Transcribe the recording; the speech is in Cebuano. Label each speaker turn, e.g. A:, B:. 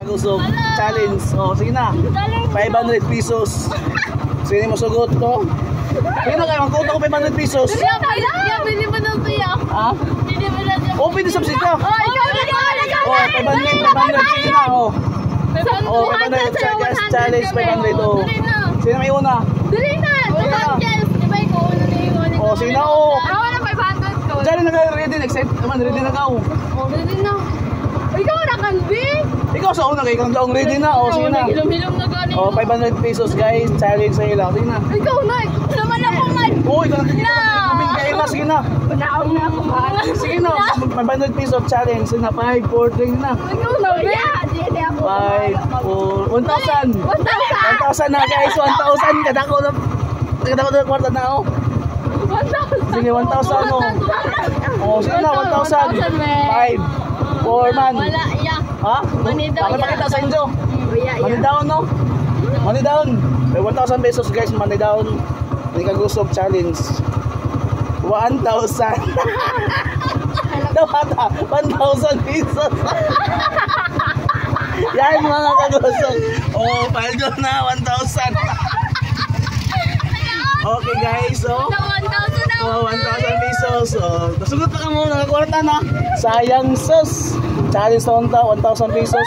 A: Kagusog. Challenge. Oh, sige na. 500 pesos. Sino mo sugot to? Sige na kayo, magkuot ako 500 pesos.
B: Siya, siya, bili mo na siya.
A: Ha?
B: Bili mo na siya.
A: Oh, pwede sa siya.
B: Oh, ikaw na, ikaw na, ikaw
A: Oh,
B: na.
A: 500, 500. Sige na, oh. Oh, 500. Challenge, challenge, 500. Oh.
B: Dali na.
A: Sino may una?
B: Dali na. 200. Di ba ikaw una na yung una?
A: Oh, sige na, oh.
B: Ako na 500 ko.
A: Challenge na kayo, ready. Excited naman, ready na ka, oh.
B: Oh, dali na. Ikaw na, Kalbi.
A: Ikaw sa una, kay ikaw daong ready na. Oh, sige na.
B: Hilom-hilom na gani.
A: Oh, 500 pesos, guys. Challenge sa ila. Sige na.
B: Ikaw na. Ikaw naman ako man.
A: Oh, ikaw nakikita.
B: Na.
A: Kay ila, sige na.
B: Naong na ako man.
A: Sige na. 500 pesos challenge. Sige na, 5, 4, 3 na.
B: Ikaw na, be. Di ako.
A: 5, 4, 1,000.
B: 1,000.
A: 1,000 na, guys, 1,000. Kadako na. Kadako na kwarta na, oh.
B: 1,000.
A: Sige, 1,000, oh. Oh, sige na, 1,000. 5, 4 man.
B: Wala, ya.
A: Ha?
B: Money down,
A: Bakit pakita sa inyo?
B: Wala,
A: Money down, no? Money down. May 1,000 pesos, guys, money down. May kagusog challenge. 1,000. Dapat ah, 1,000 pesos. Yan mga kagusog. Oh, paldo na, 1,000. Okay guys, so
B: 1,000 na.
A: Oh, 1,000 pesos. Oh, nasugot na ka mo, nakakuwarta na. Sayang sus. Challenge sa unta, 1,000 pesos.